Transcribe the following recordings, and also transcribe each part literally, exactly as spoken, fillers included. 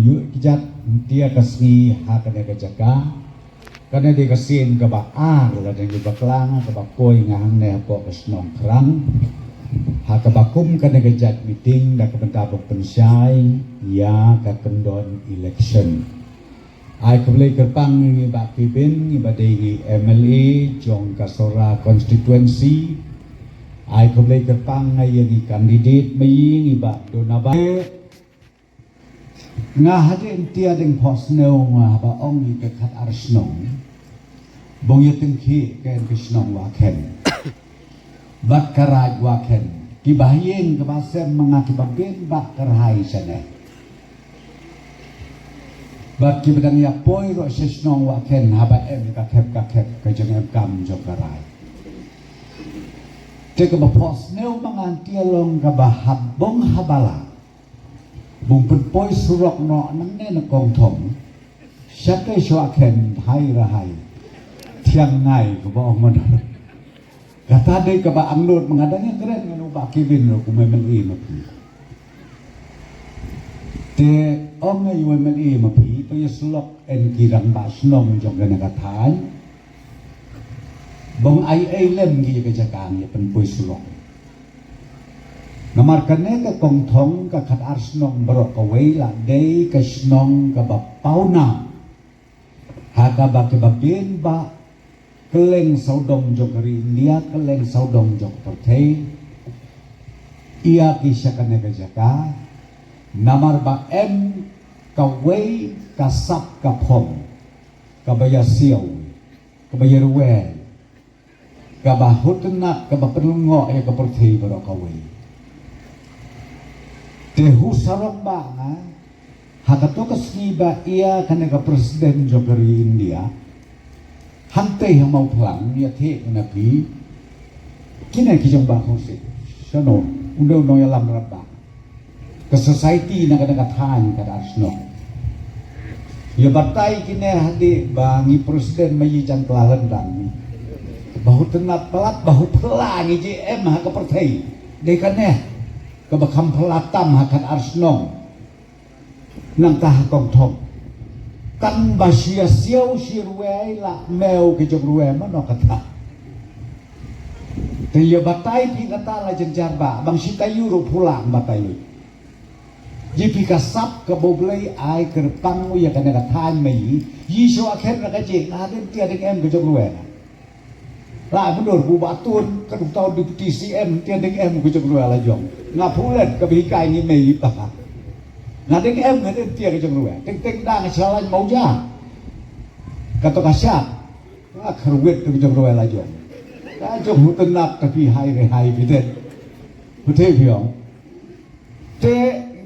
Ïoh kjat mynta ka sngi ha kane ka jaka. Kane dei ka sien kaba ar lada ngi bakla, kaba poi nga hangne hapoh ka shnong Krang. Ha kaba kum kane ka jait meeting da ka bynta ba pynshai ïa ka kyndon election. Ai khublei kyrpang ngi ba ki bin ngi ba dei ngi M L A jong ka Sohra constituency. Ai khublei kyrpang ngi ïa ngi candidate mai ngi ba Donaban. Nga hadien tia ding pos neu nga ba ong i ka khat ar shnong. Bong ïa tengki ken ka shnong wa ken. Bad ka raid wa ken. Ki ba hieng ka ba sem manga ki ba bin bad ka rahai sane. Bad ki ba dang ïa poi ro shnong wa ken haba em ka khep ka khep ka jong em kam jong ka raid. Te ka ba pos neu manga tia long ka ba habong habala. Bung pynpoi surok noh nangne na Kongthong. Sha te shuwa ken hai rahai. Thiang ngai ka ba ong mana. Kata dei ka ba angnud manga dang ïa kren ngan u ba ki bin ro kumai men i ma phi. Te ong ngai u men i ma phi to ïa surok en ki dang ba shnong jong kane ka thaiñ. Bong ai ai lem ngi ka jaka ngi pynpoi surok. Namar kane ka Kongthong ka khat ar shnong baroh kawei la dei ka shnong ka ba pauna. Ha ka ba ka ba bin ba keleng saudong jong ka ri India keleng saudong jong ka pyrthei. Ïa ki sha kane ka jaka. Namar ba em kawei ka sap ka phong. Ka ba ïa siaw. Ka ba ïa ruwei. Ka ba hutnat ka ba pynlyngngoh ïa ka pyrthei baroh kawei. Te hu sarong ba nga ha ka to ka sngi ba ïa kane ka president jong ka ri India. Hangtei ha mau phlang ïa the na phi. Kine ki jong ba khong si. Sano undo no ïa lam rat ba. Ka society na ka na ka thaiñ ka dar shnong. Ïa batai kine hadi ba ngi president ma yi jan pelalan dang. Ba hu tenat pelat ba hu pela ngi ji em ha ka pyrthei. Dei kane ka ba kham pelatam ha ka dar shnong. Nang ta ha Kongthong. Tang ba shia siau shi ruwei la meu ke jong ruwei mano kata. Te ïa batai phi kata la jenjar ba bang shi tayu ru pula batai lu. Ji phi ka sap ka boblei ai kyrpang ïa kane ka thaiñ mai. Yi shu akhen na ka je na den tia ding em ke jong ruwei na. La mundur bu ba tun ka duk tau deputy C M tia ding em ke jong ruwei la jong. Nga pulet ka bi kai ngi mei pa. Nga ding em nga den tia ke jong ruwei. Ting ting dang shalan mau ja. Ka to ka sha. Nga kharwet ke jong ruwei la jong. Ka jong hu tenat tapi hai re hai bidet. Hu te biong. Te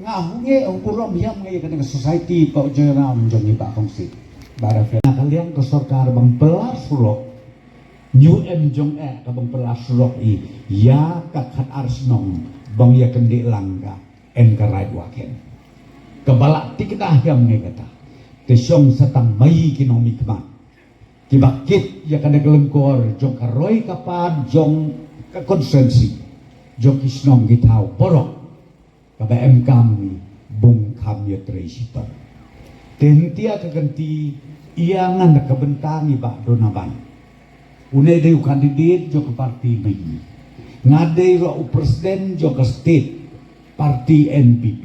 nga hu nge hu burom hiam nge ka ding society pa jong ram jong ni ba kongsi. Ba ra fe. Nga ka liang ka sorkar bang pelar surok. Nyu em jong eh ka bang pela surok i ïa ka khat ar shnong bang ïa kendi lang ka en ka raid wa ken. Ka bala tik dah hiam nge kata. Te shong satang mai ki nong mi kmat. Ki ba kit ïa ka dek lengkor jong ka roi ka pan jong ka konstituensi. Jong ki shnong ki thaw borok. Kaba em kam ni bung kham ïa trei shitom. Te hyntia ka kynti ïa ngan da ka bynta ngi ba Donaban. Une dei u candidate jong ka parti mai. Nga dei ruh u president jong ka state parti N P P.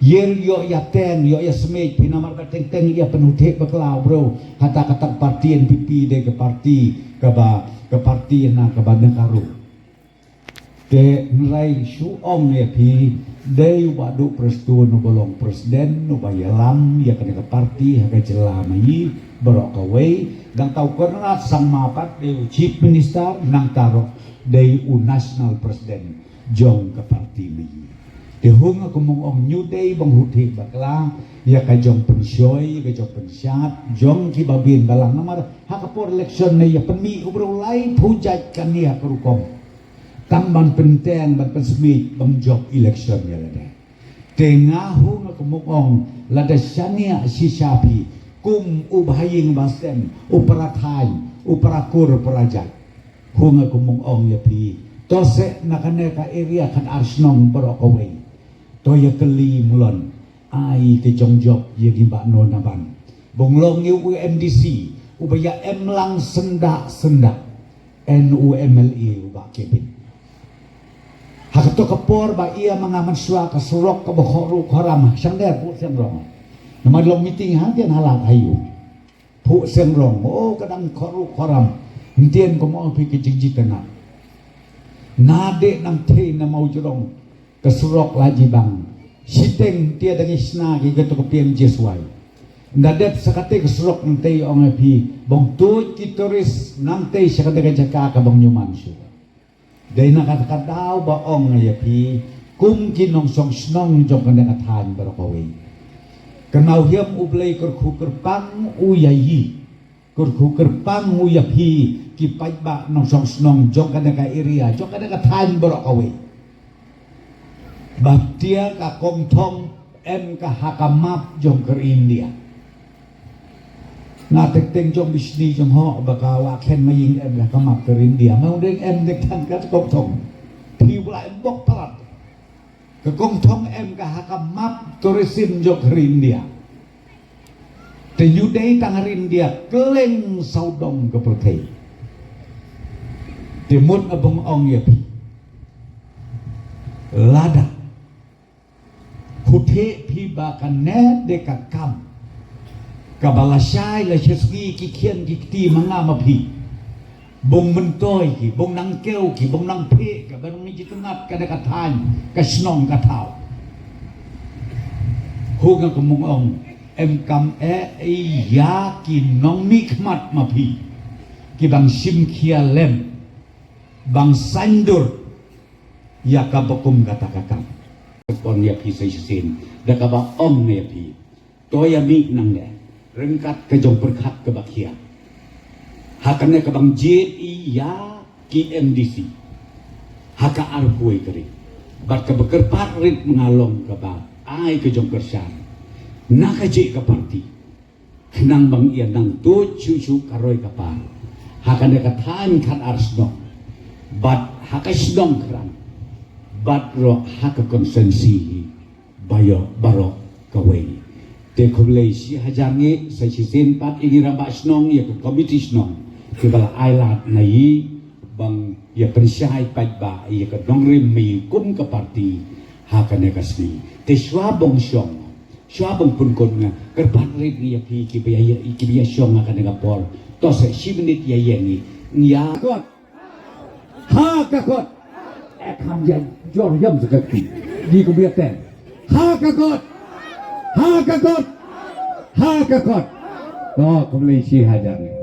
Ïa ïoh ïa teng ïoh ïa smiej phi namar ka teng teng ïa penuh thik bakla bro. Kata kata parti N P P dei ka parti kaba ka parti na kaba nekaru. Te nrai shu ong ïa phi dei u ba du prestone u ba long president u ba ïalam ïa kane ka parti ha ka jylla ma yi baroh kawei dang tau Conrad Sangma pat dei u chief minister nang taroh dei u national president jong ka parti ma yi. Te hung ka mung ong nyu dei bang huthi bakla ïa ka jong penshoi ïa ka jong penshat jong ki babin balang namar ha ka por election ne ïa penmi u bro lai phu jait kane ha ka rukom. Tang ban pynteng ban pynsmit ban jop election ïa lade. Te nga hu nga kemuk ong lada shaniah shisha phi kum u bhaïing bastem u para thaiñ u para kur u para jait. Hu nga kemuk ong ïa phi to se na kane ka area kan ar shnong baroh kawei. To ïa kylli mulon Ai ka jong jop ïa ngi ba no na ban. Bong long ngi u M D C uba ïa em lang sendak sendak. En u M L A uba kebit. Ha kato ka por ba ïa ma nga man shuwa ka surok kaba khot ruh khoram shang der phuh seng rong. Namar long meeting ha tian halat ayu. Phuh seng rong o ka dang khot ruh khoram. Ntien ko mo phi ka jingjitanat. Na de nang thei na mau jrong. Ka surok la jibang. Shiteng tia dang isna ki ka tuk piang jeswai. Nda dep sakate ka surok nang tei ong ïa phi. Bong tuj ki turis nang tei sakate ka jaka ka bang nyuman shu. Dei na kata ka daw ba ong ïa phi. Kum ki nongshong shnong jong kane ka thaiñ baroh kawei. Ka nau hiam u Blei kyrkhu kyrpang u ïa i. Kyrkhu kyrpang u ïa phi ki paidbah nongshong shnong jong kane ka area jong kane ka thaiñ baroh kawei. Ba tia ka kongthong em ka ha ka map jong ka India. Nga tek teng jong bishni jong ho ba ka wa khen ma ing em ka ha ka map ka India. Ma ung deng em dek than ka kongthong. Phi u la em bok palat. Ka kongthong em ka ha ka map tourism jong ka India. Te ïu dei tang ha India kleng sawdong ka pyrthei. Te mut abong ong ïa phi. Lada. Phutheh phi ba kane de ka kam. Kaba lashai lashisngi ki khian ki kti ma nga ma phi. Bong myntoi ki, bong nang kew ki, bong nang phe ka, bong nang jitanat ka da ka thaiñ, ka shnong ka thaw. Hu nga ka mung ong, em kam eh, ïa ki nongmihkhmat ma phi. Ki bang shim khia lem, bang saindur, ïa ka bakum kata ka kam. Pon ïa phi sa shisien, da kaba ong ïa phi. To ïa mih nangne, ryngkat ka jong pyrkhat kaba khia. Ha kane ka bang jied ïa ki M D C. Ha ka arphew tarik. Bad kaba kyrpad rit ma nga long kaba ai ka jong kyrshan. Na ka jing ka parti. Khnang bang ïa nang tuj shuh shuh ka roi ka par. Ha kane ka thaiñ khat ar shnong. Bad ha ka shnong khrang. Bad ruh ha ka konstituensi. Baroh, baroh kawei. Te khublei shihajar ngi, sa shisien pat ïa ngi rangbah shnong, ïa ka komiti shnong. Kiba la ai lad na ngi, bang ïa pynshai paidbah, ïa ka nongrim ma ngi kum ka parti, ha kane ka sngi. Te shuwa bong shong, shuwa bong pynkut nga, kyrpad rit ngi ïa phi, kiba ïa, kiba ïa shong ha kane ka por. To sa shi minit ïa ïeng ngi, ïa. Kot. Ha ka kot. Eh, kham jai, jor yam sa ka ki. Di ku biar ten. Ha ka kot. Ha ka kot. Ha ka kot. To, khublei shihajar ngi.